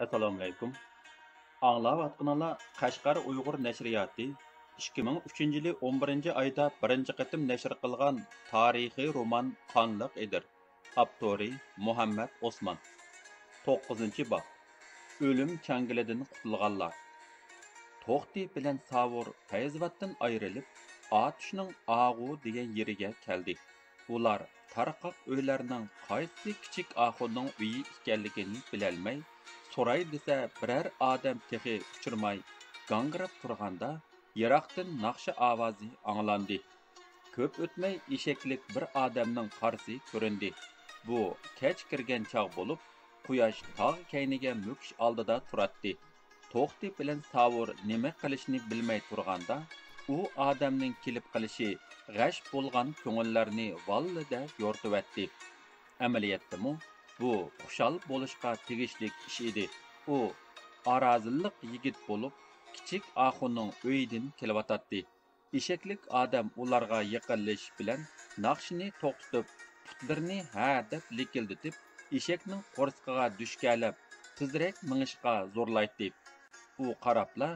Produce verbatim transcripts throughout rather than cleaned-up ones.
ئەسسالامۇئەلەيكۇم. ئاڭلاۋاتقىنىڭلار قەشقەر ئۇيغۇر نەشرىياتى ئىككى مىڭ ئۈچىنچى يىلى ئون بىرىنچى ئايدا بىرىنچى قېتىم نەشر قىلغان تارىخىي رومان قانلىق ئېدىر. ئاپتورى مۇھەممەد ئوسمان. توققۇزىنچى باب. ئۆلۈم چاڭگىلىدىن قۇتۇلغانلار. توختى بىلەن ساۋۇر پەيزىۋاتتىن ئايرىلىپ، ئاتۇشنىڭ ئاغۇ دېگەن يېرىگە كەلدى. ئۇلار تارقاق ئۆيلەرنىڭ قايسى كىچىك ئاخۇننىڭ ئۆيى ئىكەنلىكىنى بىلەلمەي، سوراي دېسە، بىرەر ئادەم تېخى ئۇچرىماي گاڭگىراپ تۇرغاندا، يىراقتىن ناخشا ئاۋازى ئاڭلاندى. كۆپ ئۆتمەي ئېشەكلىك بىر ئادەمنىڭ قارىسى كۆرۈندى. بۇ كەچ كىرگەن چاغ بولۇپ، قۇياش تاغ كەينىگە مۆكۈش ئالدىدا تۇراتتى. توختى بىلەن ساۋۇر نېمە قىلىشنى بىلمەي تۇرغاندا، ئۇ ئادەمنىڭ كېلىپ قېلىشى غەش بولغان كۆڭۈللەرنى ۋاللىدە يورۇتۇۋەتتى. ئەمەلىيەتتىمۇ بۇ خۇشال بولۇشقا تېگىشلىك ئىش ئىدى. ئۇ ئارازىلىق يىگىت بولۇپ، كىچىك ئاخۇننىڭ ئۆيىدىن كېلىۋاتاتتى. ئېشەكلىك ئادەم ئۇلارغا يېقىنلىشىش بىلەن ناخشىنى توختىتىپ، پۇتلىرىنى ھە دەپ لىكىلدىتىپ، ئېشەكنىڭ قورسىقىغا دۈشكەلەپ، تېزرەك مېڭىشقا زورلايتتى. ئۇ قاراپلا،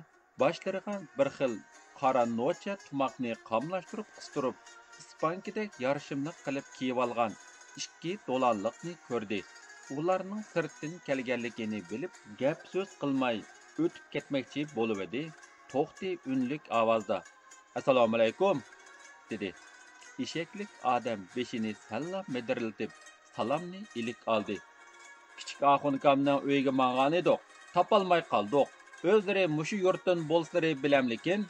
باشلىرىغا بىر خىل قارا نوچە تۇماقنى قاملاشتۇرۇپ قىستۇرۇپ، ئىسپانكىدەك يارىشىملىق قىلىپ كىيىۋالغان ئىككى دولانلىقنى كۆردى. ئۇلارنىڭ سىرتتىن كەلگەنلىكىنى بىلىپ، گەپ-سۆز قىلماي ئۆتۈپ كەتمەكچى بولۇۋىدى. توختى ئۈنلۈك ئاۋازدا، «ئەسسالامۇئەلەيكۇم!» دېدى. ئېشەكلىك ئادەم بېشىنى سەللا مىدىرلىتىپ، سالامنى ئىلىك ئالدى. «كىچىك ئاخۇنكامنىڭ ئۆيىگە ماڭغانىدۇق، تاپالماي قالدۇق. ئۆزلىرى مۇشۇ يۇرتتىن بولسىلىرى بىلەملىكىن؟»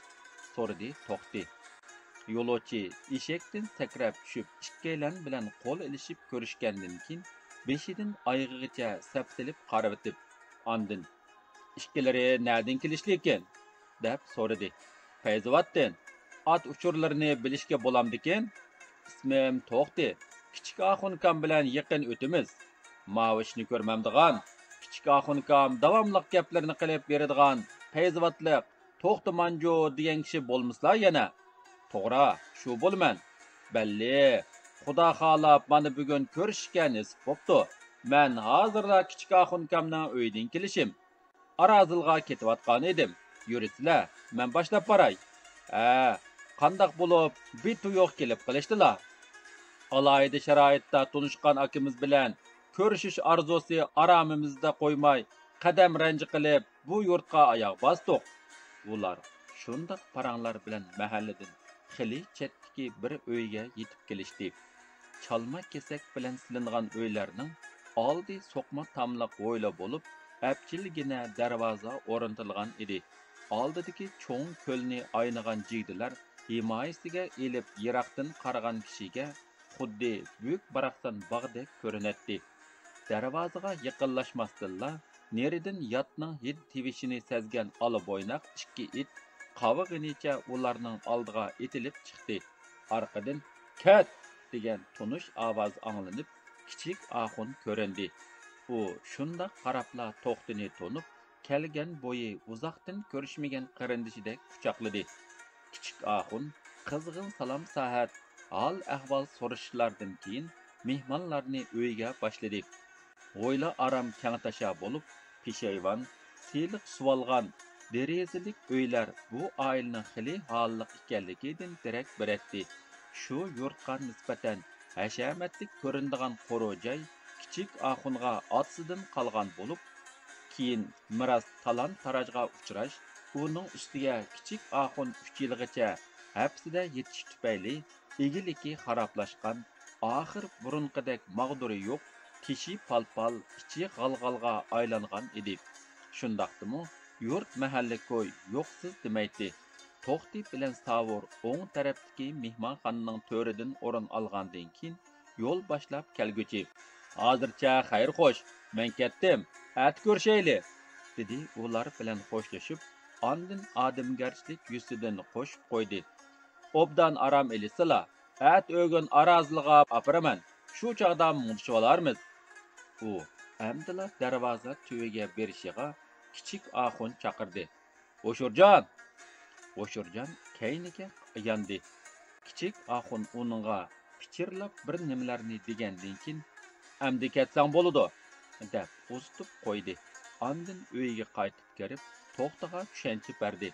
سورىدى توختى. يولۇچى ئېشەكتىن سەكرەپ چۈشۈپ، ئىككىيلەن بىلەن قول ئېلىشىپ كۆرۈشكەندىن كېيىن، بېشىدىن ئايىغىغىچە سەپسېلىپ قارىۋېتىپ، ئاندىن، «ئىككىلىرى نەدىن كېلىشلىكىن؟» دەپ سورىدى. «پەيزىۋاتتىن. ئات ئۇچۇرلىرىنى بىلىشكە بولامدىكىن؟» «ئىسمىم توختى. كىچىك ئاخۇنكام بىلەن يېقىن ئۆتىمىز.» «ماۋۇ ئىشنى كۆرمەمدىغان، كىچىك ئاخۇنكام داۋاملىق گەپلىرىنى قىلىپ بېرىدىغان پەيزىۋاتلىق توختى مانجۇ دېگەن كىشى بولمىسىلا يەنە؟» «توغرا، شۇ بولىمەن.» «بەللى، خۇدا خالاپ مانا بۈگۈن كۆرۈشۈشكە نېسىپ بوپتۇ. مەن ھازىرلا كىچىك ئاخۇنكامنىڭ ئۆيىدىن كېلىشىم. ئارازىلغا كېتىۋاتقان ئىدىم. يۈرىسىلە، مەن باشلاپ باراي.» «ھە، قانداق بولۇپ بىتۇيۇق كېلىپ قېلىشتىلا؟ ئالاھىدە شارائىتتا تونۇشقان ئاكىمىز بىلەن كۆرۈشۈش ئارزۇسى ئارامىمىزدا قويماي، قەدەم رەنجى قىلىپ، بۇ يۇرتقا ئاياغ باستۇق.» ئۇلار شۇنداق پاراڭلار بىلەن مەھەللىدىن خېلى چەتتىكى بىر ئۆيگە يېتىپ كېلىشتى. چالما كېسەك بىلەن سېلىنغان ئۆيلەرنىڭ ئالدى سوقما تاملىق ھويلا بولۇپ، ئەپچىلگىنە دەرۋازا ئورنىتىلغان ئىدى. ئالدىدىكى چوڭ كۆلنى ئاينىغان جىگدىلەر ھىمايىسىگە ئېلىپ، يىراقتىن قارىغان كىشىگە خۇددى بۈك باراقسان باغدەك كۆرۈنەتتى. دەرۋازىغا يېقىنلاشماستىنلا، نېرىدىن ياتنىڭ ھىد تىۋىشىنى سەزگەن ئالا بويناق ئىككى ئىت قاۋىغىنىچە ئۇلارنىڭ ئالدىغا ئېتىلىپ چىقتى. ئارقىدىن، «كەت!» دېگەن تونۇش ئاۋاز ئاڭلىنىپ، كىچىك ئاخۇن كۆرۈندى. ئۇ شۇنداق قاراپلا توختىنى تونۇپ، كەلگەن بويى ئۇزاقتىن كۆرۈشمىگەن قېرىندىشىدەك قۇچاقلىدى. كىچىك ئاخۇن قىزغىن سالام-ساھەت، ھال-ئەھۋال سورىشىشلاردىن كېيىن، مېھمانلارنى ئۆيگە باشلىدى. ھويلا ئارام كەڭتاشا بولۇپ، پېشايۋان، سىلىق سۇۋالغان، دېرىزىلىك ئۆيلەر بۇ ئائىلىنىڭ خېلى ھاللىق ئىكەنلىكىدىن دېرەك بېرەتتى. شۇ يۇرتقا نىسبەتەن ھەشەمەتلىك كۆرۈنىدىغان قورۇ جاي كىچىك ئاخۇنغا ئاتىسىدىن قالغان بولۇپ، كېيىن مىراس تالان-تاراجغا ئۇچراش، ئۇنىڭ ئۈستىگە كىچىك ئاخۇن ئۈچ يىلغىچە ھەپسىدە يېتىش تۈپەيلى ئىگىلىكى خارابلاشقان، ئاخىر بۇرۇنقىدەك ماغدۇرى يوق، تېشى پال-پال، ئىچى غال-غالغا ئايلانغان ئىدى. شۇنداقتىمۇ يۇرت-مەھەللە-كوي يوقسىز دېمەيتتى. توختى بىلەن ساۋۇر ئوڭ تەرەپتىكى مېھمانخانىنىڭ تۆرىدىن ئورۇن ئالغاندىن كېيىن، يول باشلاپ كەلگۈچى، «ھازىرچە خەير-خوش، مەن كەتتىم، ئەتە كۆرۈشەيلى» دېدى ئۇلار بىلەن خوشلىشىپ، ئاندىن ئادەمگەرچىلىك يۈزىسىدىن قوشۇپ قويدى، «ئوبدان ئارام ئېلىشسىلا، ئەتە ئۆگۈن ئارازىلغا ئاپىرىمەن، شۇ چاغدا مۇڭدىشىۋالارمىز.» ئۇ ئەمدىلا دەرۋازا تۈۋىگە بېرىشىغا، كىچىك ئاخۇن چاقىردى، «ھوشۇرجان!» ھوشۇرجان كەينىگە ياندى. كىچىك ئاخۇن ئۇنىڭغا پىچىرلاپ بىر نېمىلەرنى دېگەندىن كېيىن، «ئەمدى كەتسەڭ بولىدۇ» دەپ ئۇزىتىپ قويدى. ئاندىن ئۆيىگە قايتىپ كىرىپ، توختىغا چۈشەنچە بەردى.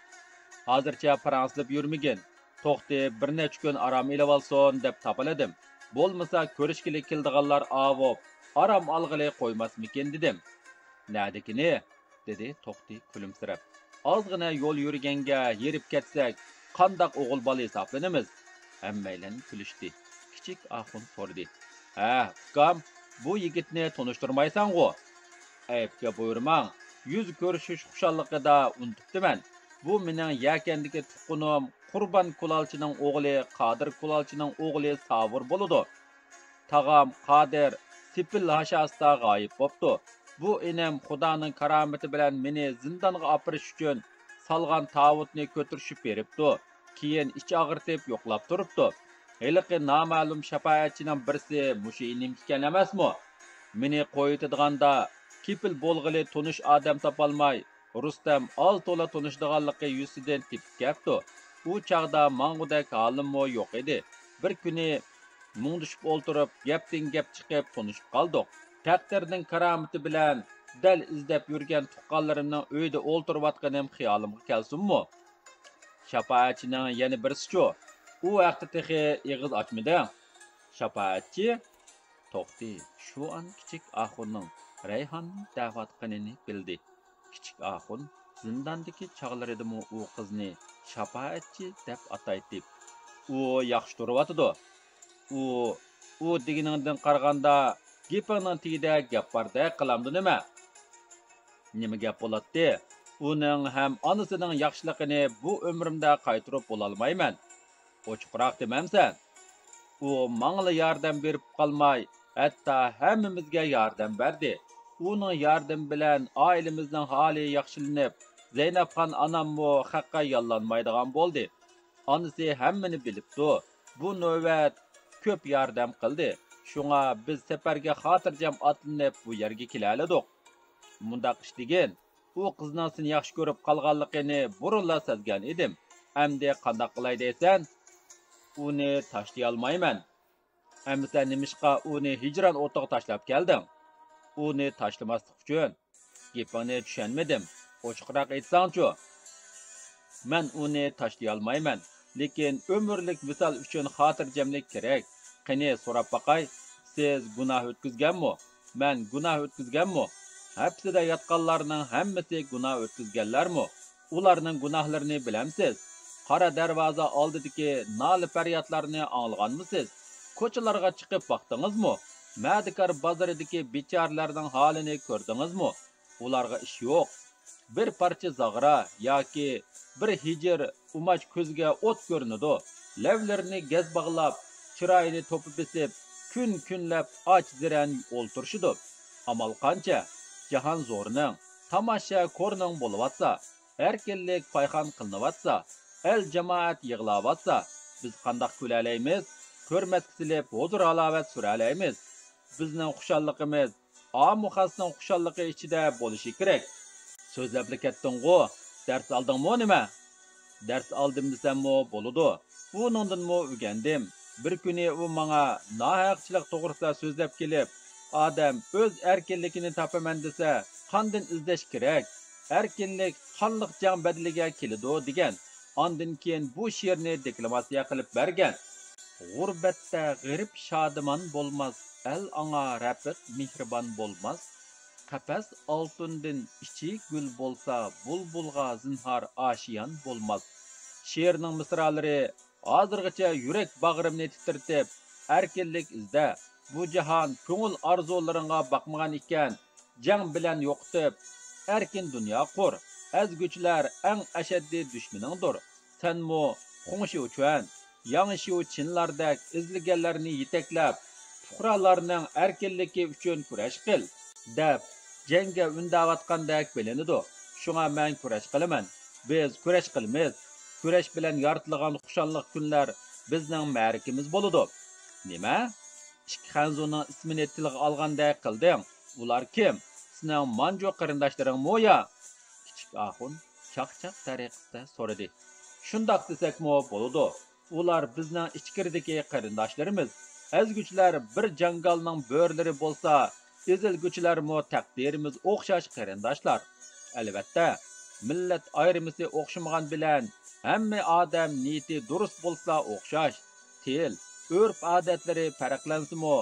ھازىرچە پاراڭسىزلاپ يۈرمىگىن. توختى بىر نەچچە كۈن ئارام ئېلىۋالسۇن دەپ تاپىلىدىم. بولمىسا كۆرۈشكىلى كېلىدىغانلار ئاۋۇپ، ئارام ئالغىلى قويماسمىكىن دېدىم. نەدىكىنى؟ دېدى توختى كۈلۈمسىرەپ. ئازغىنە يول يۈرگەنگە ھېرىپ كەتسەك، قانداق ئوغۇل بالا ھېسابلىنىمىز؟ ھەممەيلەن كۈلۈشتى. كىچىك ئاخۇن سورىدى. ھە، ئۇكام، بۇ يىگىتنى تونۇشتۇرمايسەنغۇ؟ ئەيىبكە بۇيرۇماڭ، يۈز كۆرۈشۈش خۇشاللىقىدا ئۇنتۇپتىمەن. بۇ مېنىڭ يەكەندىكى تۇغقىنىم قۇربان كۇلالچىنىڭ ئوغلى، قادىر كۇلالچىنىڭ ئوغلى ساۋۇر بولىدۇ. تاغام قادىر سېپىل ھاشاسىدا غايىب بوپتۇ. بۇ ئىنىم خۇدانىڭ كارامىتى بىلەن مېنى زىندانغا ئاپىرىش ئۈچۈن سالغان تاۋۇتنى كۆتۈرۈشۈپ بېرىپتۇ. كېيىن ئىچ ئاغرىتىپ يوقلاپ تۇرۇپتۇ. ھېلىقى نامەلۇم شاپائەتچىنىڭ بىرسى مۇشۇ ئىنىم ئىكەن ئەمەسمۇ؟ مېنى قويۇۋېتىدىغاندا، كېپىل بولغىلى تونۇش ئادەم تاپالماي، رۇستەم ئاز-تولا تونۇشىدىغانلىقى يۈزىسىدىن تېپىپ كەپتۇ. ئۇ چاغدا ماڭغۇدەك ھالىممۇ يوق ئىدى. بىر كۈنى مۇڭدىشىپ ئولتۇرۇپ، گەپتىن گەپ چىقىپ تونۇشۇپ قالدۇق. تەقدىرنىڭ كارامىتى بىلەن دەل ئىزدەپ يۈرگەن تۇغقانلىرىمنىڭ ئۆيىدە ئولتۇرۇۋاتقىنىم خىيالىمغا كەلسۇنمۇ؟ شاپائەتچىنىڭ يەنە بىرسىچۇ؟ ئۇ ھەقتە تېخى ئېغىز ئاچمىدىڭ. شاپائەتچى؟ توختى شۇ ئان كىچىك ئاخۇننىڭ رەيھاننى دەۋاتقىنىنى بىلدى. كىچىك ئاخۇن زىنداندىكى چاغلىرىدىمۇ ئۇ قىزنى شاپائەتچى دەپ ئاتايتتى. ئۇ ياخشى تۇرۇۋاتىدۇ. ئۇ، ئۇ دېگىنىڭدىن قارىغاندا، گېپىڭنىڭ تېگىدە گەپ باردەك قىلامدۇ نېمە؟ نېمە گەپ بولاتتى؟ ئۇنىڭ ھەم ئانىسىنىڭ ياخشىلىقىنى بۇ ئۆمرۈمدە قايتۇرۇپ بولالمايمەن. ئوچۇقراق دېمەمسەن؟ ئۇ ماڭىلا ياردەم بېرىپ قالماي، ھەتتا ھەممىمىزگە ياردەم بەردى. ئۇنىڭ ياردىمى بىلەن ئائىلىمىزنىڭ ھالى ياخشىلىنىپ، زەينەپخان ئاناممۇ خەققە ياللانمايدىغان بولدى. ئانىسى ھەممىنى بىلىپتۇ. بۇ نۆۋەت كۆپ ياردەم قىلدى. شۇڭا بىز سەپەرگە خاتىرجەم ئاتلىنىپ بۇ يەرگە كېلەلىدۇق. مۇنداق ئىش دېگىن، ئۇ قىزنىڭ سېنى ياخشى كۆرۈپ قالغانلىقىنى بۇرۇنلا سەزگەن ئىدىم. ئەمدى قانداق قىلاي دەيسەن؟ ئۇنى تاشلىيالمايمەن. ئەمىسە نېمىشقا ئۇنى ھىجران ئوتىغا تاشلاپ كەلدىڭ؟ ئۇنى تاشلىماسلىق ئۈچۈن. گېپىڭنى چۈشەنمىدىم. ئوچۇقراق ئېيتساڭچۇ؟ مەن ئۇنى تاشلىيالمايمەن. لېكىن ئۆمۈرلۈك ۋىسال ئۈچۈن خاتىرجەملىك كېرەك. قېنى، سوراپ باقاي، سىز گۇناھ ئۆتكۈزگەنمۇ؟ مەن گۇناھ ئۆتكۈزگەنمۇ؟ ھەپسىدە ياتقانلارنىڭ ھەممىسى گۇناھ ئۆتكۈزگەنلەرمۇ؟ ئۇلارنىڭ گۇناھلىرىنى بىلەمسىز؟ قارا دەرۋازا ئالدىدىكى نالە-پەريادلارنى ئاڭلىغانمۇسىز؟ كوچىلارغا چىقىپ باقتىڭىزمۇ؟ مەدىكار بازىرىدىكى بىچارىلەرنىڭ ھالىنى كۆردىڭىزمۇ؟ ئۇلارغا ئىش يوق. بىر پارچە زاغرا ياكى بىر ھىجىر ئۇماچ كۆزگە ئوت كۆرۈنىدۇ. لەۋلىرىنى گەز باغلاپ، چىرايىنى توپا بېسىپ، كۈن-كۈنلەپ ئاچ-زېرەن ئولتۇرۇشىدۇ. ئامال قانچە؟ جاھان زورنىڭ، تاماشا كورنىڭ بولۇۋاتسا، ئەركىنلىك پايخان قىلىنىۋاتسا، ئەل-جامائەت يىغلاۋاتسا، بىز قانداق كۈلەلەيمىز؟ كۆرمەسكە سېلىپ ھۇزۇر-ھالاۋەت سۈرەلەيمىز؟ بىزنىڭ خۇشاللىقىمىز ئامۇ خاسنىڭ خۇشاللىقى ئىچىدە بولۇشى كېرەك. سۆزلەپلا كەتتىڭغۇ، دەرس ئالدىڭمۇ نېمە؟ دەرس ئالدىم دېسەممۇ بولىدۇ. بۇنىڭدىنمۇ ئۆگەندىم. بىر كۈنى ئۇ ماڭا ناھەقچىلىق توغرىسىدا سۆزلەپ كېلىپ، ئادەم ئۆز ئەركىنلىكىنى تاپىمەن دېسە، قاندىن ئىزدەش كېرەك؟ ئەركىنلىك قانلىق جەڭ بەدىلىگە كېلىدۇ، دېگەن. ئاندىن كېيىن بۇ شېئىرنى دېكلاماتسىيە قىلىپ بەرگەن. غۇربەتتە غېرىب شادىمان بولماس، ئەل ئاڭا رەپىق مېھرىبان بولماس. قەپەس ئالتۇندىن ئىچى گۈل بولسا، بۇلبۇلغا زىنھار ئاشىيان بولماس. شېئىرنىڭ مىسرالىرى ھازىرغىچە يۈرەك باغرىمنى تىترىتىپ، ئەركىنلىك ئىزدە، بۇ جاھان كۆڭۈل ئارزۇلىرىڭغا باقمىغان ئىكەن، جەڭ بىلەن يوقىتىپ، ئەركىن دۇنيا قۇر. ئەزگۈچىلەر ئەڭ ئەشەددىي دۈشمىنىڭدۇر. سەنمۇ خۇڭشيۇچۈەن، ياڭشيۇچىنلاردەك ئىزلىگەنلەرنى يېتەكلەپ، پۇقرالارنىڭ ئەركىنلىكى ئۈچۈن كۈرەش قىل، دەپ جەڭگە ئۈندەۋاتقاندەك بىلىنىدۇ. شۇڭا مەن كۈرەش قىلىمەن. بىز كۈرەش قىلىمىز. كۈرەش بىلەن يارىتىلغان خۇشاللىق كۈنلەر بىزنىڭ مەرىكىمىز بولىدۇ. نېمە؟ ئىككى خەنزۇنىڭ ئىسمىنى تىلغا ئالغاندەك قىلدىڭ. ئۇلار كىم؟ سېنىڭ مانجۇ قېرىنداشلىرىڭمۇ يا؟ كىچىك ئاخۇن چاقچاق تەرىقىسىدە سورىدى. شۇنداق دېسەكمۇ بولىدۇ. ئۇلار بىزنىڭ ئىچكىرىدىكى قېرىنداشلىرىمىز. ئەزگۈچىلەر بىر جاڭگالنىڭ بۆرىلىرى بولسا، ئېزىلگۈچىلەرمۇ تەقدىرىمىز ئوخشاش قېرىنداشلار. ئەلۋەتتە، مىللەت ئايرىمىسى ئوخشىمىغان بىلەن، ھەممە ئادەم نىيىتى دۇرۇس بولسا ئوخشاش. تىل، ئۆرپ-ئادەتلىرى پەرقلەنسىمۇ،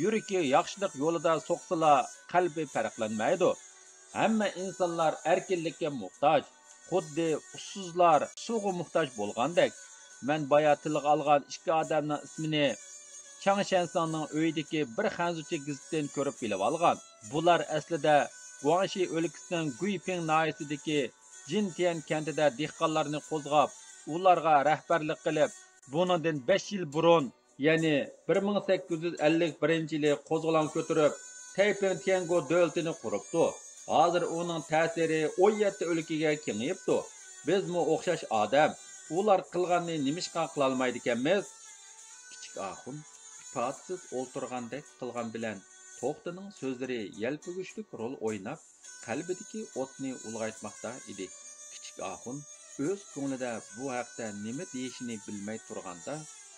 يۈرىكى ياخشىلىق يولىدا سوقسىلا، قەلبى پەرقلەنمەيدۇ. ھەممە ئىنسانلار ئەركىنلىككە موھتاج، خۇددى ئۇسسۇزلار سۇغا موھتاج بولغاندەك. مەن بايا تىلغا ئالغان ئىككى ئادەمنىڭ ئىسمىنى چاڭ شەنسىڭنىڭ ئۆيىدىكى بىر خەنزۇچە گېزىتتىن كۆرۈپ بىلىۋالغان. بۇلار ئەسلىدە گۇاڭشى ئۆلكىسىنىڭ گۇيپىڭ ناھىيەسىدىكى جىنتيەن كەنتىدە دېھقانلارنى قوزغاپ، ئۇلارغا رەھبەرلىك قىلىپ، بۇنىڭدىن بەش يىل بۇرۇن، يەنى بىر مىڭ سەككىز يۈز ئەللىك بىرىنچى يىلى قوزغىلاڭ كۆتۈرۈپ، تەيپىڭ تيەنگو دۆلىتىنى قۇرۇپتۇ. ھازىر ئۇنىڭ تەسىرى ئون يەتتە ئۆلكىگە كېڭىيىپتۇ. بىزمۇ ئوخشاش ئادەم. ئۇلار قىلغاننى نېمىشقا قىلالمايدىكەنمىز؟ كىچىك ئاخۇن ئىپادىسىز ئولتۇرغاندەك قىلغان بىلەن توختىنىڭ سۆزلىرى يەلپۈگۈچلۈك رول ئويناپ، قەلبىدىكى ئوتنى ئۇلغايتماقتا ئىدى. كىچىك ئاخۇن ئۆز كۆڭلىدە بۇ ھەقتە نېمە دېيىشىنى بىلمەي تۇرغاندا،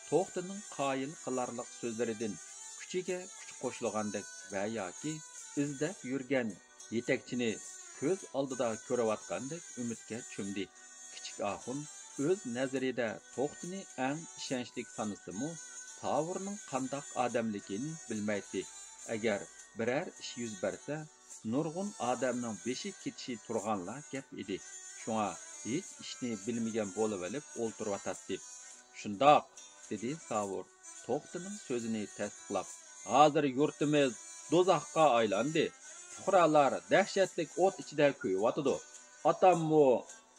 توختىنىڭ قايىل قىلارلىق سۆزلىرىدىن كۈچىگە كۈچ قوشۇلغاندەك ۋە ياكى ئىزدەپ يۈرگەن يېتەكچىنى كۆز ئالدىدا كۆرۈۋاتقاندەك ئۈمىدكە چۆمدى. كىچىك ئاخۇن ئۆز نەزىرىدە توختىنى ئەڭ ئىشەنچلىك سانىسىمۇ، تاۋۇرنىڭ قانداق ئادەملىكىنى بىلمەيتتى. ئەگەر بىرەر ئىش يۈز بەرسە، نۇرغۇن ئادەمنىڭ بېشى كېتىشى تۇرغانلا گەپ ئىدى. شۇڭا ھېچ ئىشنى بىلمىگەن بولۇۋېلىپ ئولتۇرۇۋاتاتتى. شۇنداق، دېدى ساۋۇر توختىنىڭ سۆزىنى تەستىقلاپ. ھازىر يۇرتىمىز دوزاخقا ئايلاندى. پۇقرالار دەھشەتلىك ئوت ئىچىدە كۆيۈۋاتىدۇ. ئاتاممۇ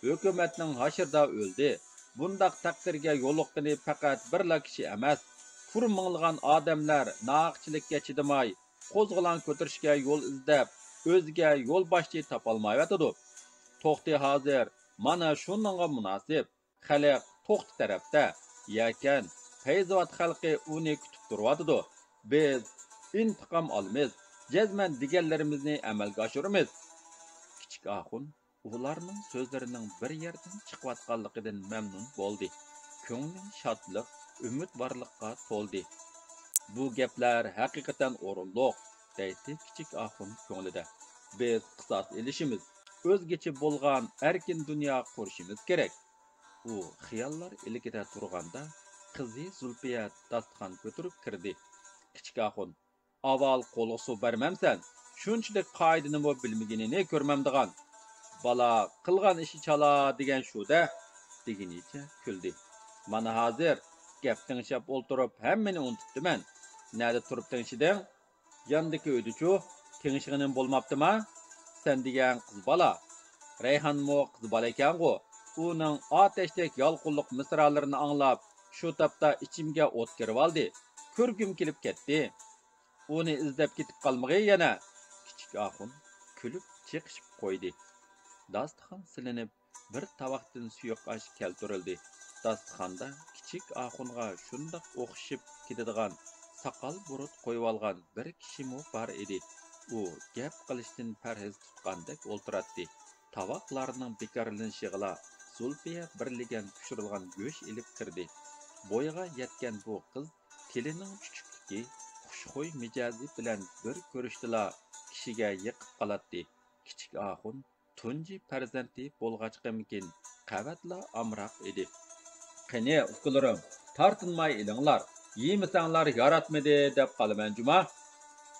ھۆكۈمەتنىڭ ھاشىرىدا ئۆلدى. بۇنداق تەقدىرگە يولۇققىنى پەقەت بىرلا كىشى ئەمەس. كۇر مىڭلىغان ئادەملەر ناھەقچىلىككە چىدىماي، قوزغىلاڭ كۆتۈرۈشكە يول ئىزدەپ، ئۆزىگە يولباشچى تاپالمايۋاتىدۇ. توختى ھازىر مانا شۇنىڭغا مۇناسىپ. خەلق توختى تەرەپتە، يەكەن پەيزىۋات خەلقى ئۇنى كۈتۈپ تۇرۇۋاتىدۇ. بىز ئىنتىقام ئالىمىز، جەزمەن دېگەنلىرىمىزنى ئەمەلگە ئاشۇرىمىز. كىچىك ئاخۇن ئۇلارنىڭ سۆزلىرىنىڭ بىر يەردىن چىقىۋاتقانلىقىدىن مەمنۇن بولدى. كۆڭلى شادلىق، ئۈمىدۋارلىققا تولدى. بۇ گەپلەر ھەقىقەتەن ئورۇنلۇق، دەيتتى كىچىك ئاخۇن كۆڭلىدە. بىز قىساس ئېلىشىمىز، ئۆزگىچە بولغان ئەركىن دۇنيا قۇرۇشىمىز كېرەك. ئۇ خىياللار ئىلكىدە تۇرغاندا، قىزى زۇلپىيە داستىخان كۆتۈرۈپ كىردى. كىچىك ئاخۇن، ئاۋۋال قولغا سۇ بەرمەمسەن، شۇنچىلىك قائىدىنىمۇ بىلمىگىنىنى كۆرمەمدىغان. بالا قىلغان ئىشى چالا دېگەن شۇ-دە، دېگىنىچە كۈلدى. مانا ھازىر گەپ تىڭشاپ ئولتۇرۇپ ھەممىنى ئۇنتۇپتىمەن. نەدە تۇرۇپ تىڭشىدىڭ؟ ياندىكى ئۆيدىچۇ؟ تىڭشىغىنىم بولماپتىما؟ سەن دېگەن قىز بالا. رەيھانمۇ قىز بالا ئىكەنغۇ. ئۇنىڭ ئاتەشتەك يالقۇنلۇق مىسرالىرىنى ئاڭلاپ، شۇ تاپتا ئىچىمگە ئوت كىرىۋالدى. كۆرگۈم كېلىپ كەتتى. ئۇنى ئىزدەپ كېتىپ قالمىغىن يەنە. كىچىك ئاخۇن كۈلۈپ چېقىشىپ قويدى. داستىخان سېلىنىپ، بىر تاۋاقتىن سۇيۇق ئاش كەلتۈرۈلدى. داستىخاندا كىچىك ئاخۇنغا شۇنداق ئوخشىشىپ كېتىدىغان ساقال بۇرۇت قويۇۋالغان بىر كىشىمۇ بار ئىدى. ئۇ گەپ قىلىشتىن پەرھىز تۇتقاندەك ئولتۇراتتى. تاۋاقلارنىڭ بىكارلىنىشىغىلا زۇلپىيە بىر لېگەن پىشۇرۇلغان گۆش ئېلىپ كىردى. بويىغا يەتكەن بۇ قىز تىلىنىڭ چۈچۈكلۈكى، خۇشخۇي مىجەزى بىلەن بىر كۆرۈشتىلا كىشىگە يېقىپ قالاتتى. كىچىك ئاخۇن تۇنجى پەرزەنتى بولغاچقىمىكىن، قەۋەتلا ئامراق ئىدى. قېنى، ئۇكىلىرىم، تارتىنماي ئېلىڭلار، يېمىسەڭلار ياراتمىدى دەپ قالىمەن جۇما،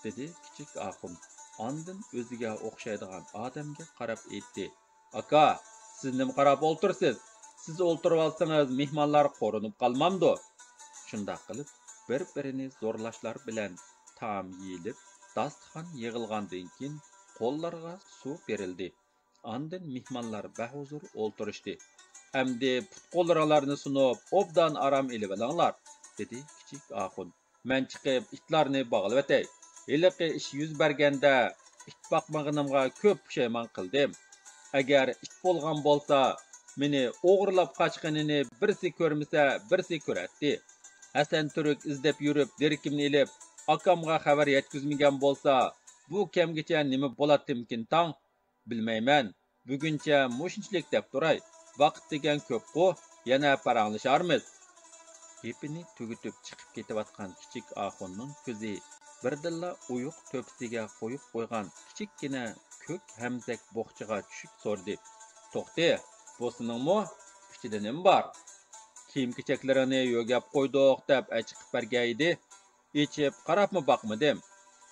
دېدى كىچىك ئاخۇن. ئاندىن ئۆزىگە ئوخشايدىغان ئادەمگە قاراپ ئېيتتى. ئاكا، سىز نېمە قاراپ ئولتۇرىسىز؟ سىز ئولتۇرۇۋالسىڭىز، مېھمانلار قورۇنۇپ قالمامدۇ؟ شۇنداق قىلىپ، بىر-بىرىنى زورلاشلار بىلەن تائام يېيىلىپ، داستىخان يىغىلغاندىن كېيىن، قوللارغا سۇ بېرىلدى. ئاندىن مېھمانلار بەھۇزۇر ئولتۇرۇشتى. ئەمدى پۇت-قوللىرىڭلارنى سۇنۇپ، ئوبدان ئارام ئېلىۋېلىڭلار، دېدى كىچىك ئاخۇن. مەن چىقىپ ئىتلارنى باغلىۋېتەي. ھېلىقى ئىش يۈز بەرگەندە ئىت باقمىغىنىمغا كۆپ پۇشايمان قىلدىم. ئەگەر ئىت بولغان بولسا، مېنى ئوغرىلاپ قاچقىنىنى بىرسى كۆرمىسە، بىرسى كۆرەتتى. ھەسەن تۈرك ئىزدەپ يۈرۈپ دېرىكىمنى ئېلىپ، ئاكامغا خەۋەر يەتكۈزمىگەن بولسا، بۇ كەمگىچە نېمە بولاتتىمىكىن تاڭ؟ بىلمەيمەن، بۈگۈنچە مۇشۇنچىلىك دەپ تۇراي، ۋاقىت دېگەن كۆپقۇ، يەنە پاراڭلىشارمىز. گېپىنى تۈگىتىپ چىقىپ كېتىۋاتقان كىچىك ئاخۇننىڭ كۆزى بىردىنلا ئويۇق تۆپىسىگە قويۇپ قويغان كىچىككىنە كۆك ھەمزەك بوخچىغا چۈشۈپ سورىدى: «توختى، بۇ سېنىڭمۇ؟ ئىچىدە نېمە بار؟ كىيىم-كېچەكلىرىڭنى يۆگەپ قويدۇق دەپ ئەچىقىپ بەرگەن ئىدى. ئېچىپ قاراپمۇ باقمىدىم.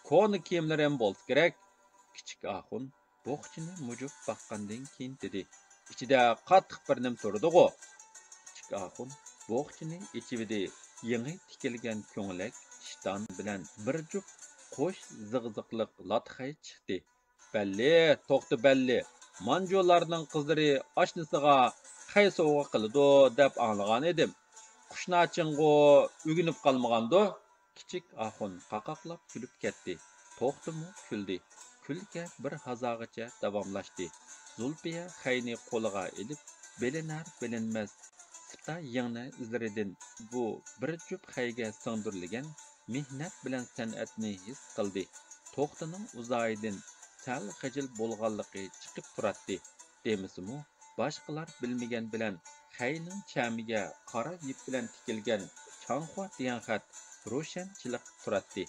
كونا كىيىملىرىم بولسا كېرەك.» كىچىك ئاخۇن بوخچىنى مۇجۇپ باققاندىن كېيىن دېدى: «ئىچىدە قاتتىق بىر نېمە تۇرىدىغۇ؟» كىچىك ئاخۇن بوخچىنى ئېچىۋىدى. يېڭى تىكىلگەن كۆڭلەك ئىشتان بىلەن بىر جۈپ قوش زىغزىغلىق لاتا خەي چىقتى. «بەللى، توختى، بەللى. مانجۇلارنىڭ قىزلىرى ئاشنىسىغا خەي سوۋغا قىلىدۇ دەپ ئاڭلىغان ئىدىم. قۇشناچىڭغۇ ئۆگىنىپ قالمىغاندۇ؟» كىچىك ئاخۇن قاقاقلاپ كۈلۈپ كەتتى. توختىمۇ كۈلدى. كۈلكە بىر ھازاغىچە داۋاملاشتى. زۇلپىيە خەينى قولىغا ئېلىپ، بىلىنەر-بىلىنمەس سىپتا يىڭنە ئىزلىرىدىن بۇ بىر جۈپ خەيگە سىڭدۈرۈلگەن مېھنەت بىلەن سەنئەتنى ھېس قىلدى. توختىنىڭ ئۇزايىدىن سەل خىجىل بولغانلىقى چىقىپ تۇراتتى. دېمىسىمۇ، باشقىلار بىلمىگەن بىلەن خەينىڭ چەمىگە قارا يىپ بىلەن تىكىلگەن چاڭخۇا دېگەن خەت روشەن چېلىقىپ تۇراتتى.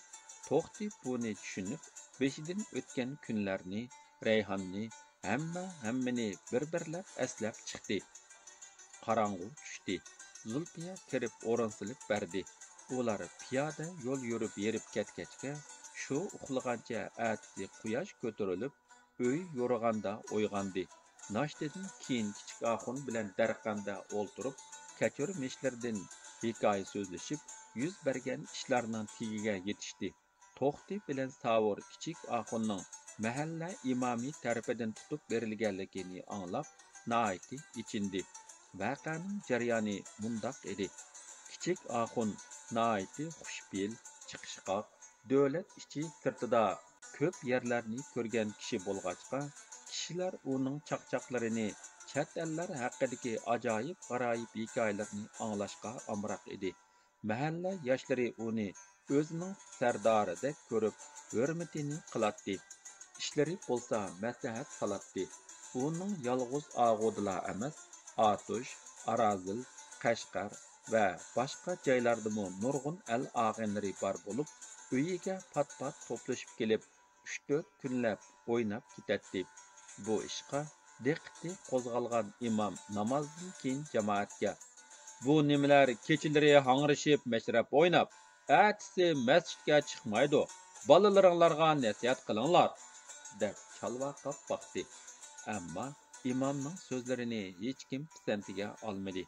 توختى بۇنى چۈشىنىپ، بېشىدىن ئۆتكەن كۈنلەرنى، رەيھاننى، ھەممە ھەممىنى بىر-بىرلەپ ئەسلەپ چىقتى. قاراڭغۇ چۈشتى. زۇلپىيە كىرىپ ئورۇن سېلىپ بەردى. ئۇلار پىيادە يول يۈرۈپ ھېرىپ كەتكەچكە، شۇ ئۇخلىغانچە ئەتىسى قۇياش كۆتۈرۈلۈپ، ئۆي يورۇغاندا ئويغاندى. ناشتىدىن كېيىن كىچىك ئاخۇن بىلەن دەرقەمدە ئولتۇرۇپ، كەچۈرمىشلىرىدىن ھېكايە سۆزلىشىپ، يۈز بەرگەن ئىشلارنىڭ تېگىگە يېتىشتى. توختى بىلەن ساۋۇر كىچىك ئاخۇننىڭ مەھەللە ئىمامى تەرىپىدىن تۇتۇپ بېرىلگەنلىكىنى ئاڭلاپ، ناھايىتى ئېچىندى. ۋەقەنىڭ جەريانى مۇنداق ئىدى. كىچىك ئاخۇن ناھايىتى خۇشپېئىل، چىقىشقاق، دۆلەت ئىچى سىرتىدا كۆپ يەرلەرنى كۆرگەن كىشى بولغاچقا، كىشىلەر ئۇنىڭ چاقچاقلىرىنى، چەت ئەللەر ھەققىدىكى ئاجايىپ-غارايىپ ھېكايىلەرنى ئاڭلاشقا ئامراق ئىدى. مەھەللە ياشلىرى ئۇنى ئۆزىنىڭ سەردارىدەك كۆرۈپ، ھۆرمىتىنى قىلاتتى. ئىشلىرى بولسا مەسلىھەت سالاتتى. ئۇنىڭ يالغۇز ئاغۇدىلا ئەمەس، ئاتۇش، ئارازىل، قەشقەر ۋە باشقا جايلاردىمۇ نۇرغۇن ئەل ئاغىنىلىرى بار بولۇپ، ئۆيىگە پات-پات توپلىشىپ كېلىپ، ئۈچ-تۆت كۈنلەپ ئويناپ كېتەتتى. بۇ ئىشقا دىققىتى قوزغالغان ئىمام نامازدىن كېيىن جامائەتكە: «بۇ نېمىلەر كېچىلىرى ھاڭرىشىپ مەشرەپ ئويناپ، ئەتىسى مەسچىتكە چىقمايدۇ، بالىلىرىڭلارغا نەسىھەت قىلىڭلار» دەپ چالۋاقاپ باقتى. ئەمما ئىمامنىڭ سۆزلىرىنى ھېچكىم پىسەنتىگە ئالمىدى.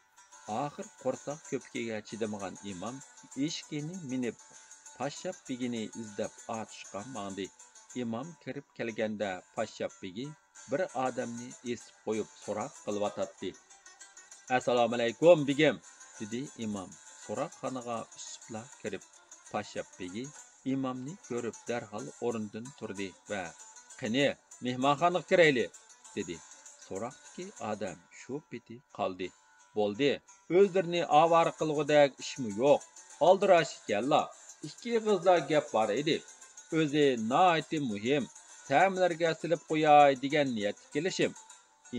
ئاخىر قورساق كۆپۈكىگە چىدىمىغان ئىمام ئېشىكىنى مىنىپ، پاششاپ بېگىنى ئىزدەپ ئاتۇشقا ماڭدى. ئىمام كىرىپ كەلگەندە پاششاپ بېگى بىر ئادەمنى ئېسىپ قويۇپ سوراق قىلىۋاتاتتى. «ئەسسالامۇئەلەيكۇم، بېگىم!» دېدى ئىمام سوراقخانىغا ئۈسۈپلا كىرىپ. پاششاپ بېگى ئىمامنى كۆرۈپ دەرھال ئورنىدىن تۇردى ۋە: «قېنى، مېھمانخانىغا كىرەيلى!» دېدى. سوراقتىكى ئادەم شۇ پېتى قالدى. بولدى، ئۆزلىرىنى ئاۋارە قىلغۇدەك ئىشمۇ يوق. ئالدىراش ئىكەنلا، ئىككى ئېغىزلا گەپ بار ئىدى. ئۆزى ناھايىتى مۇھىم، تەمىلەرگە سېلىپ قوياي دېگەن نىيەتتە كېلىشىم.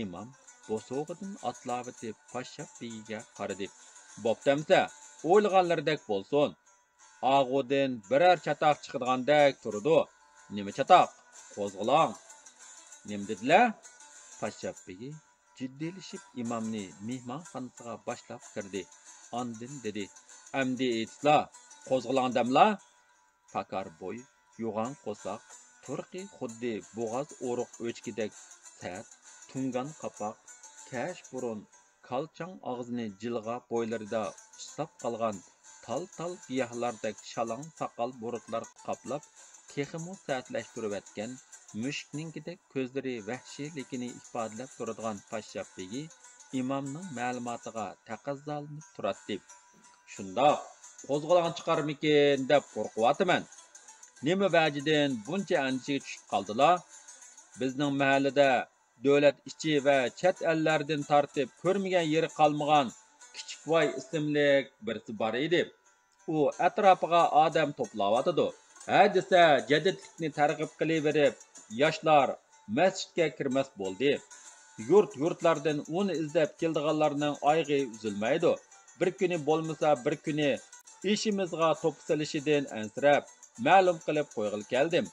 ئىمام بوسۇغىدىن ئاتلاۋېتىپ پاششاپ بېگىگە قارىدى. بوپتۇ ئەمسە، ئويلىغانلىرىدەك بولسۇن. ئاغۇدىن بىرەر چاتاق چىقىدىغاندەك تۇرىدۇ. نېمە چاتاق؟ قوزغىلاڭ. نېمە دېدىلە؟ پاششاپ بېگى جىددىيلىشىپ ئىمامنى مېھمانخانىسىغا باشلاپ كىردى. ئاندىن دېدى: ئەمدى ئېيتسىلا، قوزغىلاڭ دەملا؟ پاكار بوي، يوغان قورساق، تۇرقى خۇددى بوغاز ئورۇق ئۆچكىدەك سەت، تۇڭگان قاپاق، كەش بۇرۇن، كالچاڭ ئاغزىنى جىلغا بويلىرىدا ئۇسساپ قالغان تال-تال گىياھلاردەك شالاڭ ساقال بۇرۇتلار قاپلاپ، تېخىمۇ سەتلەشتۈرۈۋەتكەن مۈشۈكنىڭكىدەك كۆزلىرى ۋەھشىيلىكىنى ئىپادىلەپ تۇرىدىغان پاششاپ بېگى ئىمامنىڭ مەلۇماتىغا تەقەززالىنىپ تۇراتتى. شۇنداق، قوزغىلاڭ چىقارمىكىن دەپ قورقۇۋاتىمەن. نېمە ۋەجىدىن بۇنچە ئەندىشىگە چۈشۈپ قالدىلا؟ بىزنىڭ مەھەللىدە دۆلەت ئىچى ۋە چەت ئەللەردىن تارتىپ كۆرمىگەن يېرى قالمىغان كىچىكۋاي ئىسىملىك بىرسى بار ئىدى. ئۇ ئەتراپىغا ئادەم توپلاۋاتىدۇ. ھە دېسە، جەدىدلىكنى تەرغىب قىلىۋېرىپ، ياشلار مەسچىتكە كىرمەس بولدى. يۇرت-يۇرتلاردىن ئۇنى ئىزدەپ كېلىدىغانلارنىڭ ئايىغى ئۈزۈلمەيدۇ. بىر كۈنى بولمىسا بىر كۈنى ئېشىمىزغا توپا سېلىشىدىن ئەنسىرەپ، مەلۇم قىلىپ قويغىلى كەلدىم.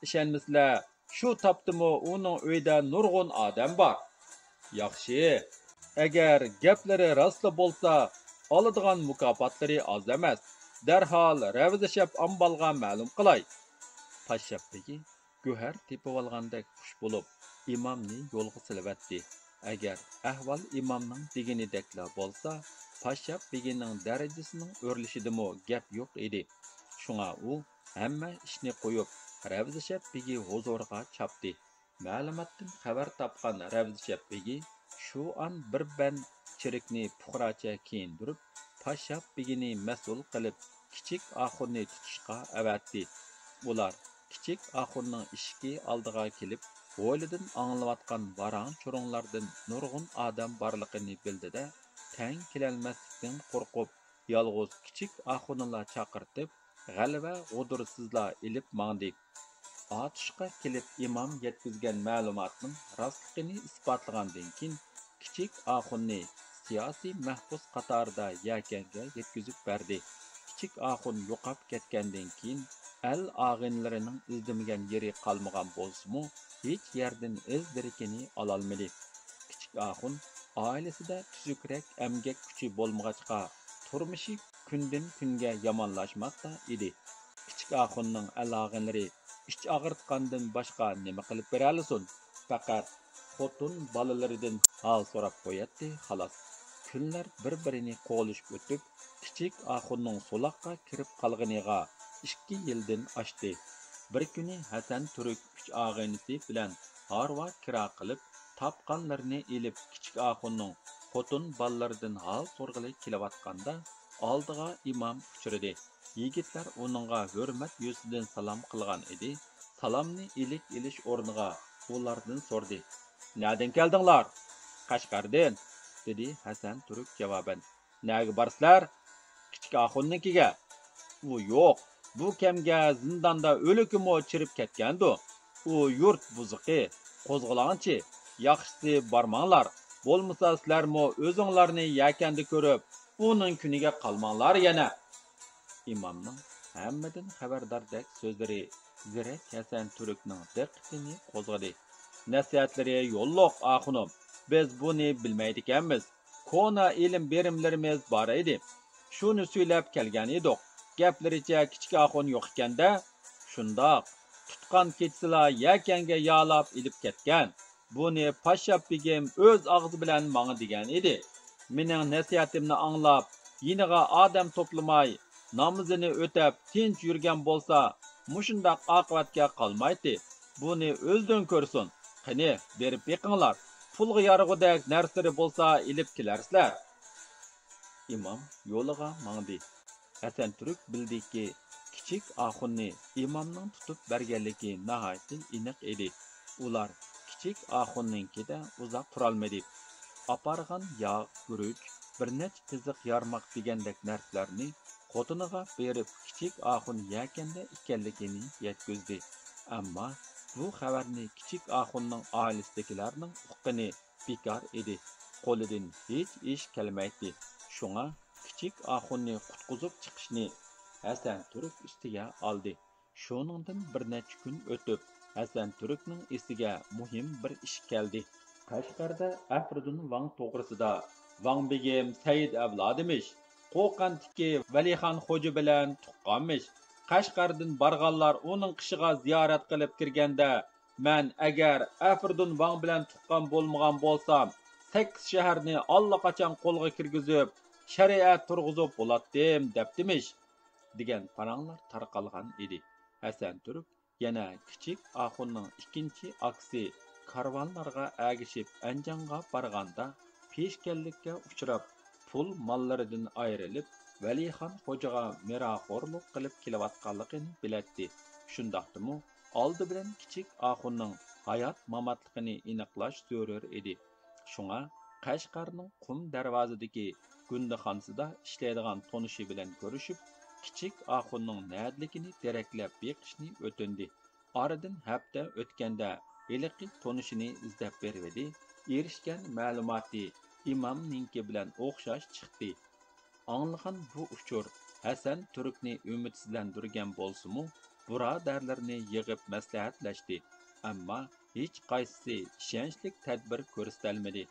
ئىشەنمىسىلەر، شۇ تاپتىمۇ ئۇنىڭ ئۆيىدە نۇرغۇن ئادەم بار. ياخشى، ئەگەر گەپلىرى راستلا بولسا، ئالىدىغان مۇكاپاتلىرى ئاز ئەمەس. دەرھال رەۋزىشەپ ئامبالغا مەلۇم قىلاي. پاششاپ بېگى گۆھەر تېپىۋالغاندەك خۇش بولۇپ، ئىمامنى يولغا سېلىۋەتتى. ئەگەر ئەھۋال ئىمامنىڭ دېگىنىدەكلا بولسا، پاششاپ بېگىنىڭ دەرىجىسىنىڭ ئۆرلىشىدىمۇ گەپ يوق ئىدى. شۇڭا ئۇ ھەممە ئىشنى قويۇپ، رەۋزىشەپ بېگى ھۇزۇرىغا چاپتى. مەلۇماتتىن خەۋەر تاپقان رەۋزىشەپ بېگى شۇ ئان بىر بەند چېرىكنى پۇقراچە كىيىندۈرۈپ، پاششاپ بېگىنى مەسئۇل قىلىپ، كىچىك ئاخۇننى تۇتۇشقا ئەۋەتتى. ئۇلار كىچىك ئاخۇننىڭ ئىشىكى ئالدىغا كېلىپ، ھويلىدىن ئاڭلىنىۋاتقان ۋاراڭ-چۇرۇڭلاردىن نۇرغۇن ئادەم بارلىقىنى بىلدى-دە، تەڭ كېلەلمەسلىكتىن قورقۇپ، يالغۇز كىچىك ئاخۇننىلا چاقىرتىپ، غەلۋە غۇدۇرسىزلا ئېلىپ ماڭدى. ئاتۇشقا كېلىپ ئىمام يەتكۈزگەن مەلۇماتنىڭ راستلىقىنى ئىسپاتلىغاندىن كېيىن، كىچىك ئاخۇننى سىياسىي مەھبۇس قاتارىدا يەكەنگە يەتكۈزۈپ بەردى. كىچىك ئاخۇن يوقاپ كەتكەندىن كېيىن، ئەل ئاغىنىلىرىنىڭ ئىزدىمىگەن يېرى قالمىغان بولسىمۇ، ھېچ يەردىن ئىز دېرىكىنى ئالالمىدى. كىچىك ئاخۇن ئائىلىسىدە تۈزۈكرەك ئەمگەك كۈچى بولمىغاچقا، تۇرمۇشى كۈندىن-كۈنگە يامانلاشماقتا ئىدى. كىچىك ئاخۇننىڭ ئەل-ئاغىنىلىرى ئىچ ئاغرىتقاندىن باشقا نېمە قىلىپ بېرەلىسۇن؟ پەقەت خوتۇن بالىلىرىدىن ھال سوراپ قوياتتى، خالاس. كۈنلەر بىر-بىرىنى قوغلىشىپ ئۆتۈپ، كىچىك ئاخۇننىڭ سولاققا كىرىپ قالغىنىغا ئىككى يىلدىن ئاشتى. بىر كۈنى ھەسەن تۈرك ئۈچ ئاغىنىسى بىلەن ھارۋا كىرا قىلىپ، تاپقانلىرىنى ئېلىپ، كىچىك ئاخۇننىڭ خوتۇن بالىلىرىدىن ھال سورىغىلى كېلىۋاتقاندا، ئالدىغا ئىمام ئۇچرىدى. يىگىتلەر ئۇنىڭغا ھۆرمەت يۈزىسىدىن سالام قىلغان ئىدى. سالامنى ئىلىك ئېلىش ئورنىغا ئۇلاردىن سورىدى. «نەدىن كەلدىڭلار؟» «قەشقەردىن»، دېدى ھەسەن تۈرك جاۋابەن. «نەگە بارىسىلەر؟» «كىچىك ئاخۇننىڭكىگە.» «ئۇ يوق، بۇ كەمگە زىنداندا ئۆلۈكىمۇ چىرىپ كەتكەندۇ. ئۇ يۇرت بۇزۇقى، قوزغىلاڭچى. ياخشىسى بارماڭلار، بولمىسا سىلەرمۇ ئۆزۈڭلارنى يەكەندە كۆرۈپ، ئۇنىڭ كۈنىگە قالماڭلار يەنە.» ئىمامنىڭ ھەممىدىن خەۋەرداردەك سۆزلىرى زېرەك ھەسەن تۈركنىڭ دىققىتىنى قوزغىدى. «نەسىھەتلىرى يوللۇق، ئاخۇنۇم، بىز بۇنى بىلمەيدىكەنمىز. كونا ئىلىم-بېرىملىرىمىز بار ئىدى. شۇنى سۈيلەپ كەلگەن ئىدۇق. گەپلىرىچە كىچىك ئاخۇن يوق ئىكەندە؟ شۇنداق. تۇتقان كېچىسىلا يەكەنگە يالاپ ئېلىپ كەتكەن. بۇنى پاششاپ بېگىم ئۆز ئاغزى بىلەن ماڭا دېگەن ئىدى. مېنىڭ نەسىھەتىمنى ئاڭلاپ، يېنىغا ئادەم توپلىماي، نامىزىنى ئۆتەپ تىنچ يۈرگەن بولسا، مۇشۇنداق ئاقىۋەتكە قالمايتتى. بۇنى ئۆزىدىن كۆرسۇن. قېنى، بېرىپ بېقىڭلار. پۇلغا يارىغۇدەك نەرسىلىرى بولسا ئېلىپ كېلەرسىلەر.» ئىمام يولىغا ماڭدى. ھەسەن تۈرك بىلدىكى، كىچىك ئاخۇننى ئىمامنىڭ تۇتۇپ بەرگەنلىكى ناھايىتى ئېنىق ئىدى. ئۇلار كىچىك ئاخۇننىڭكىدە ئۇزاق تۇرالمىدى. ئاپارغان ياغ، گۈرۈچ، بىر نەچچە تىزىق يارماق دېگەندەك نەرسىلەرنى خوتۇنىغا بېرىپ، كىچىك ئاخۇن يەكەندە ئىكەنلىكىنى يەتكۈزدى. ئەمما بۇ خەۋەرنى كىچىك ئاخۇننىڭ ئائىلىسىدىكىلەرنىڭ ئۇققىنى بىكار ئىدى. قولىدىن ھېچ ئىش كەلمەيتتى. شۇڭا كىچىك ئاخۇننى قۇتقۇزۇپ چىقىشنى ھەسەن تۈرك ئۈستىگە ئالدى. شۇنىڭدىن بىر نەچچە كۈن ئۆتۈپ، ھەسەن تۈركنىڭ ئېسىگە مۇھىم بىر ئىش كەلدى. قەشقەردە ئەفرىدۇن ۋاڭ توغرىسىدا، ۋاڭ بېگىم سەئىد ئەۋلادىمىش، قوقەنتتىكى ۋەلىخان خوجا بىلەن تۇغقانمىش. قەشقەردىن بارغانلار ئۇنىڭ قېشىغا زىيارەت قىلىپ كىرگەندە، مەن ئەگەر ئەفرىدۇن ۋاڭ بىلەن تۇغقان بولمىغان بولسام، سەككىز شەھەرنى ئاللىقاچان قولغا كىرگۈزۈپ، شەرىئەت تۇرغۇزۇپ بولاتتىم، دەپتىمىش، دېگەن پاراڭلار تارقالغان ئىدى. ھەسەن تۈرك يەنە كىچىك ئاخۇننىڭ ئىككىنچى ئاكىسى كارۋانلارغا ئەگىشىپ ئەنجانغا بارغاندا، پېشكەللىككە ئۇچراپ، پۇل ماللىرىدىن ئايرىلىپ، ۋەلىخان خوجىغا مىراخورلۇق قىلىپ كېلىۋاتقانلىقىنى بىلەتتى. شۇنداقتىمۇ، ئالدى بىلەن كىچىك ئاخۇننىڭ ھايات-ماماتلىقىنى ئېنىقلاش زۆرۈر ئىدى. شۇڭا قەشقەرنىڭ قۇم دەرۋازىدىكى گۇندىخانىسىدا ئىشلەيدىغان تونۇشى بىلەن كۆرۈشۈپ، كىچىك ئاخۇننىڭ نەدىلىكىنى دېرەكلەپ بېقىشنى ئۆتۈندى. ئارىدىن ھەپتە ئۆتكەندە، ھېلىقى تونۇشىنى ئىزدەپ بېرىۋىدى، ئېرىشكەن مەلۇماتى ئىمامنىڭكى بىلەن ئوخشاش چىقتى. ئاڭلىغان بۇ ئۇچۇر ھەسەن تۈركنى ئۈمىدسىزلەندۈرگەن بولسىمۇ، بۇرادەرلىرىنى يىغىپ مەسلىھەتلەشتى. ئەمما ھېچقايسىسى ئىشەنچلىك تەدبىر كۆرسىتەلمىدى.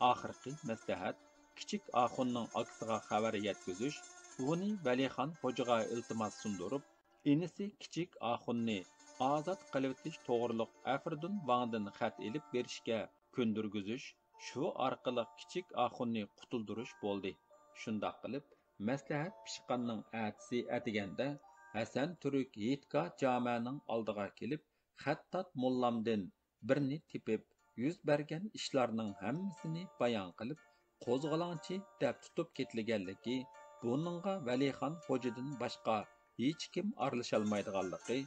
ئاخىرقى مەسلىھەت كىچىك ئاخۇننىڭ ئاكىسىغا خەۋەر يەتكۈزۈش، ئۇنى ۋەلىخان خوجىغا ئىلتىماس سۇندۇرۇپ، ئىنىسى كىچىك ئاخۇننى ئازاد قىلىۋېتىش توغرۇلۇق ئەفرىدۇن ۋاڭدىن خەت ئېلىپ بېرىشكە كۆندۈرگۈزۈش، شۇ ئارقىلىق كىچىك ئاخۇننى قۇتۇلدۇرۇش بولدى. شۇنداق قىلىپ، مەسلىھەت پىشقاننىڭ ئەتىسى ئەتىگەندە ھەسەن تۈرك ھېيتگاھ جامەنىڭ ئالدىغا كېلىپ، خەتتات موللامدىن بىرنى تېپىپ، يۈز بەرگەن ئىشلارنىڭ ھەممىسىنى بايان قىلىپ، قوزغىلاڭچى دەپ تۇتۇپ كېتىلگەنلىكى، بۇنىڭغا ۋەلىخان خوجىدىن باشقا ھېچكىم ئارىلىشالمايدىغانلىقى،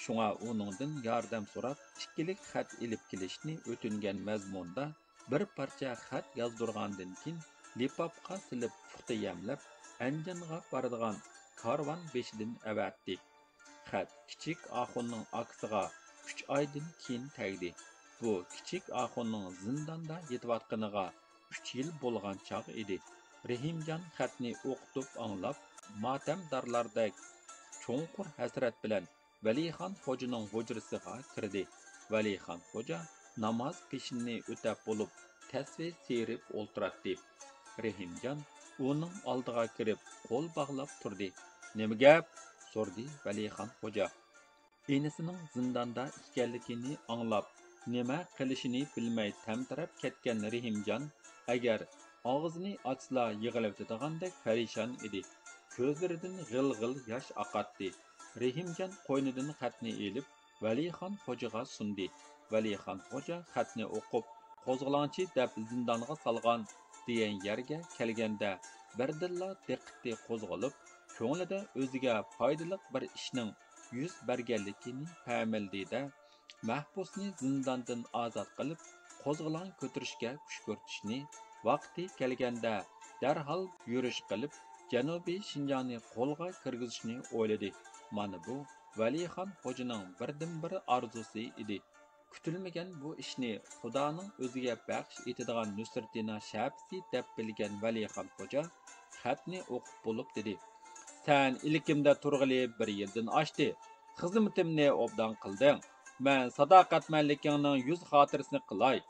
شۇڭا ئۇنىڭدىن ياردەم سوراپ، ئىككىلىك خەت ئېلىپ كېلىشنى ئۆتۈنگەن مەزمۇندا بىر پارچە خەت يازدۇرغاندىن كېيىن، لىپاپقا سېلىپ پۇختا يەملەپ، ئەنجانغا بارىدىغان كارۋان بېشىدىن ئەۋەتتى. خەت كىچىك ئاخۇننىڭ ئاكىسىغا ئۈچ ئايدىن كېيىن تەگدى. بۇ كىچىك ئاخۇننىڭ زىنداندا يېتىۋاتقىنىغا ئۈچ يىل بولغان چاغ ئىدى. رېھىمجان خەتنى ئوقۇتۇپ ئاڭلاپ، ماتەمدارلاردەك چوڭقۇر ھەسرەت بىلەن ۋەلىخان خوجىنىڭ ھۇجرىسىغا كىردى. ۋەلىخان خوجا ناماز پېشىننى ئۆتەپ بولۇپ، تەسۋى سىيرىپ ئولتۇراتتى. رېھىمجان ئۇنىڭ ئالدىغا كىرىپ، قول باغلاپ تۇردى. «نېمە گەپ؟» سورىدى ۋەلىخان خوجا. ئىنىسىنىڭ زىنداندا ئىكەنلىكىنى ئاڭلاپ، نېمە قىلىشىنى بىلمەي تەمتىرەپ كەتكەن رېھىمجان ئەگەر ئاغزىنى ئاچسىلا يىغلىۋېتىدىغاندەك پەرىشان ئىدى. كۆزلىرىدىن غىل-غىل ياش ئاقاتتى. رېھىمجان قوينىدىن خەتنى ئېلىپ، ۋەلىخان خوجىغا سۇندى. ۋەلىخان خوجا خەتنى ئوقۇپ، «قوزغىلاڭچى دەپ زىندانغا سالغان» دېگەن يەرگە كەلگەندە، بىردىنلا دىققىتى قوزغىلىپ، كۆڭلىدە ئۆزىگە پايدىلىق بىر ئىشنىڭ يۈز بەرگەنلىكىنى پەملىدى-دە، مەھبۇسنى زىنداندىن ئازاد قىلىپ، قوزغىلاڭ كۆتۈرۈشكە كۈشكۈرتۈشنى، ۋاقتى كەلگەندە دەرھال يۈرۈش قىلىپ، جەنۇبىي شىنجاڭنى قولغا كىرگۈزۈشنى ئويلىدى. مانا بۇ ۋەلىخان خوجىنىڭ بىردىنبىر ئارزۇسى ئىدى. كۈتۈلمىگەن بۇ ئىشنى خۇدانىڭ ئۆزىگە بەخش ئېتىدىغان نۇسرىتىنىڭ شەپىسى دەپ بىلگەن ۋەلىخان خوجا خەتنى ئوقۇپ بولۇپ دېدى: «سەن ئىلكىمدە تۇرغىلى بىر يىلدىن ئاشتى. خىزمىتىمنى ئوبدان قىلدىڭ. مەن ساداقەتمەنلىكىڭنىڭ يۈز خاتىرىسىنى قىلاي.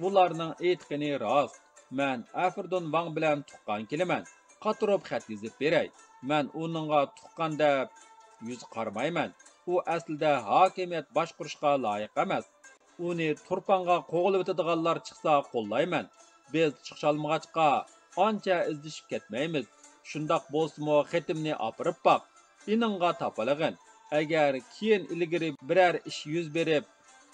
ئۇلارنىڭ ئېيتقىنى راست. مەن ئەفرىدۇن ۋاڭ بىلەن تۇغقان كېلىمەن. قاتۇرۇپ خەت يېزىپ بېرەي. مەن ئۇنىڭغا تۇغقان دەپ يۈز قارىمايمەن. ئۇ ئەسلىدە ھاكىمىيەت باشقۇرۇشقا لايىق ئەمەس. ئۇنى تۇرپانغا قوغلىۋېتىدىغانلار چىقسا قوللايمەن. بىز چىقىشالمىغاچقا، ئانچە ئىزدىشىپ كەتمەيمىز. شۇنداق بولسىمۇ، خېتىمنى ئاپىرىپ باق. ئىنىڭغا تاپىلىغىن. ئەگەر كېيىن ئىلگىرى بىرەر ئىش يۈز بېرىپ،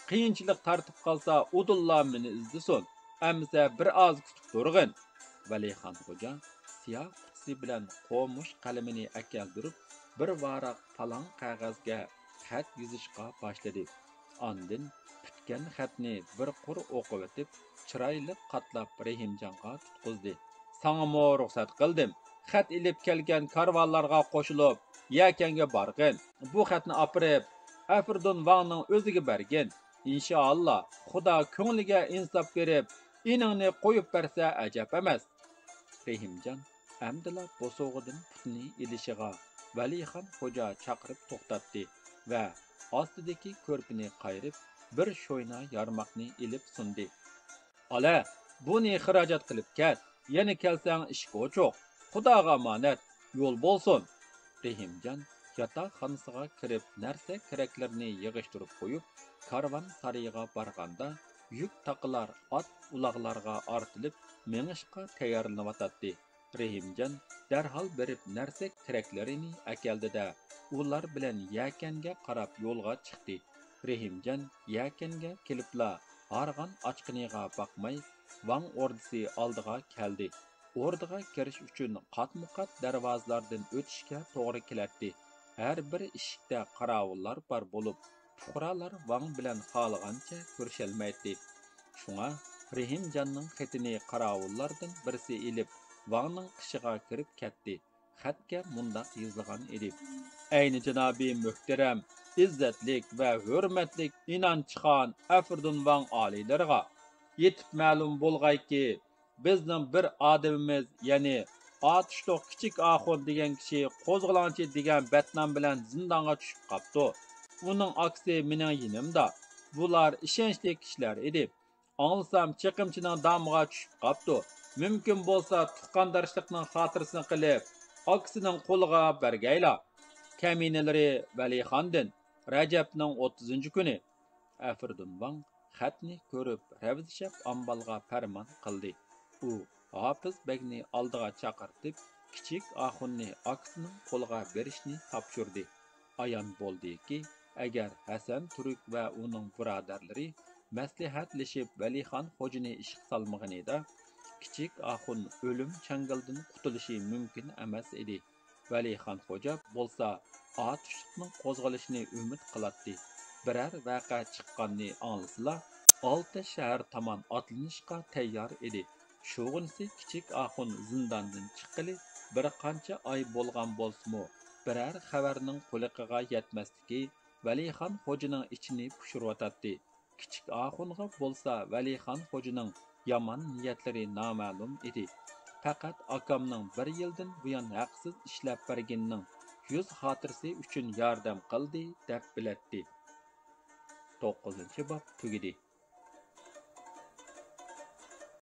قىيىنچىلىق تارتىپ قالسا، ئۇدۇللا مېنى ئىزدىسۇن. ئەمىسە بىر ئاز كۈتۈپ تۇرغىن.» ۋەلىخان خوجا سىياھ قۇتىسى بىلەن قومۇش قەلىمىنى ئەكەلدۈرۈپ، بىر ۋاراق پالاڭ قەغەزگە خەت يېزىشقا باشلىدى. ئاندىن پۈتكەن خەتنى بىر قۇر ئوقۇۋېتىپ، چىرايلىق قاتلاپ رېھىمجانغا تۇتقۇزدى. «ساڭىمۇ رۇخسەت قىلدىم. خەت ئېلىپ كەلگەن كارۋانلارغا قوشۇلۇپ، يەكەنگە بارغىن. بۇ خەتنى ئاپىرىپ، ئەفرىدۇن ۋاڭنىڭ ئۆزىگە بەرگىن. ئىنشائاللا، خۇدا كۆڭلىگە ئىنساپ بېرىپ، ئىنىڭنى قويۇپ بەرسە ئەجەب ئەمەس.» رېھىمجان ئەمدىلا بوسۇغىدىن پۇتىنى ئېلىشىغا، ۋەلىخان خوجا چاقىرىپ توختاتتى ۋە ئاستىدىكى كۆرپىنى قايرىپ، بىر شوينا يارماقنى ئېلىپ سۇندى. «ئالە، بۇنى خىراجەت قىلىپ كەت. يەنە كەلسەڭ ئىشىك ئوچۇق. خۇداغا ئامانەت. يول بولسۇن.» رېھىمجان ياتاقخانىسىغا كىرىپ، نەرسە-كېرەكلىرىنى يىغىشتۇرۇپ قويۇپ، كارۋان سارىيىغا بارغاندا، يۈك تاقىلار ئات ئۇلاغلارغا ئارتىلىپ، مېڭىشقا تەييارلىنىۋاتاتتى. رېھىمجان دەرھال بېرىپ نەرسە-كېرەكلىرىنى ئەكەلدى-دە، ئۇلار بىلەن يەكەنگە قاراپ يولغا چىقتى. رېھىمجان يەكەنگە كېلىپلا، ھارغان ئاچقىنىغا باقماي، ۋاڭ ئوردىسى ئالدىغا كەلدى. ئوردىغا كىرىش ئۈچۈن قاتمۇقات دەرۋازىلاردىن ئۆتۈشكە توغرا كېلەتتى. ھەر بىر ئىشىكتە قاراۋۇللار بار بولۇپ، پۇقرالار ۋاڭ بىلەن خالىغانچە كۆرۈشەلمەيتتى. شۇڭا رېھىمجاننىڭ خېتىنى قاراۋۇللاردىن بىرسى ئېلىپ، ۋاڭنىڭ قېشىغا كىرىپ كەتتى. خەتكە مۇنداق يېزىلغان ئىدى: «ئەينى جانابىي مۆھتەرەم، ئىززەتلىك ۋە ھۆرمەتلىك ئىنانچىخان ئەفرىدۇن ۋاڭ ئالىيلىرىغا! يېتىپ مەلۇم بولغايكى، بىزنىڭ بىر ئادىمىمىز، يەنى ئاتۇشلۇق كىچىك ئاخۇن دېگەن كىشى قوزغىلاڭچى دېگەن بەتنام بىلەن زىندانغا چۈشۈپ قاپتۇ. ئۇنىڭ ئاكىسى مېنىڭ يېنىمدا. بۇلار ئىشەنچلىك كىشىلەر ئىدى. ئاڭلىسام، چېقىمچىنىڭ دامىغا چۈشۈپ قاپتۇ. مۇمكىن بولسا، تۇغقانداشلىقنىڭ خاتىرىسىنى قىلىپ، ئاكىسىنىڭ قولىغا بەرگەيلا. كەمىنىلىرى ۋەلىخاندىن. رەجەپنىڭ ئوتتۇزىنچى كۈنى. ئەفرىدۇن ۋاڭ خەتنى كۆرۈپ، رەۋزىشەپ ئامبالغا پەرمان قىلدى. ئۇ ھاپىز بەگنى ئالدىغا چاقىرتىپ، كىچىك ئاخۇننى ئاكىسىنىڭ قولىغا بېرىشنى تاپشۇردى. ئايان بولدىكى، ئەگەر ھەسەن تۈرك ۋە ئۇنىڭ بۇرادەرلىرى مەسلىھەتلىشىپ ۋەلىخان خوجىنى ئىشقا سالمىغىنىدا، كىچىك ئاخۇن ئۆلۈم چەڭگىلىدىن قۇتۇلۇشى مۇمكىن ئەمەس ئىدى. ۋەلىخان خوجا بولسا ئاتۇشلۇقنىڭ قوزغىلىشىنى ئۈمىد قىلاتتى. بىرەر ۋەقە چىققاننى ئاڭلىسىلا، ئالتە شەھەر تامان ئاتلىنىشقا تەييار ئىدى. شۇغىنىسى كىچىك ئاخۇن زىنداندىن چىققىلى بىر قانچە ئاي بولغان بولسىمۇ، بىرەر خەۋەرنىڭ قۇلىقىغا يەتمەسلىكى ۋەلىخان خوجىنىڭ ئىچىنى پۇشۇرۇۋاتاتتى. كىچىك ئاخۇنغا بولسا ۋەلىخان خوجىنىڭ يامان نىيەتلىرى نامەلۇم ئىدى. پەقەت ئاكامنىڭ بىر يىلدىن بۇيان ھەقسىز ئىشلەپ بەرگىنىنىڭ يۈز خاتىرىسى ئۈچۈن ياردەم قىلدى، دەپ بىلەتتى. توققۇزىنچى باب تۈگىدى.